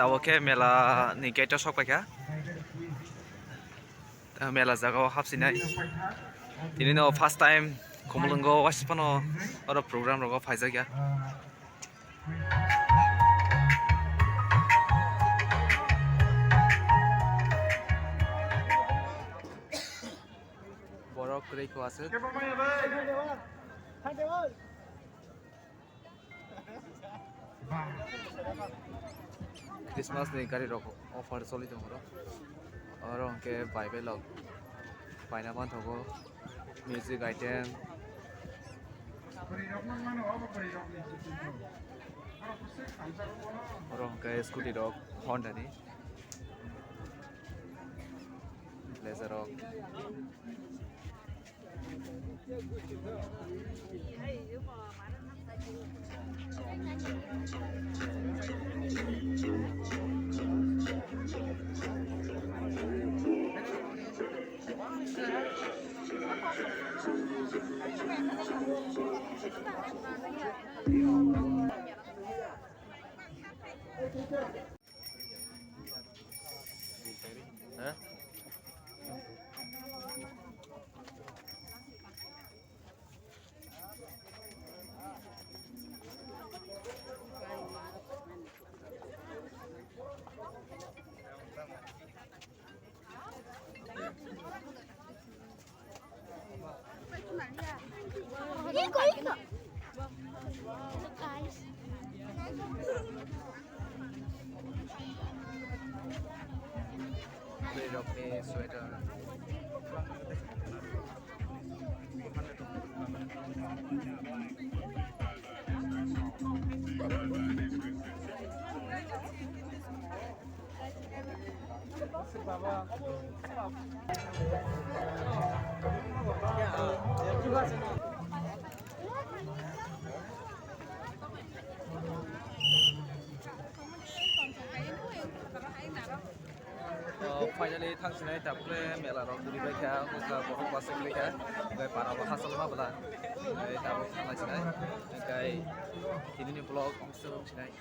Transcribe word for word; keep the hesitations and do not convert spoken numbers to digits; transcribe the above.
Tabuk khe mela ni gate o sok paikha. Mela jaga o hapsinai. Tini no first time Khumulwngo waisa phano oro program rogo phaijakya. Borok kwrwi kho aswk. Christmas ni gari rok offer choli tongo oro. Oro hwnkhe bai bai lok paina manthogo, music item. Oro hwnkhe scooty rok Honda ni, Blazer rok. Bwrwirokni sweater. Finally thang sinai, tabukle mela rok duri bai kha, usla bohok bwswk bai kha, bai para bo hachal ma bwla, bai tabuk thang lai sinai, bai tini ni vlog ang sinai.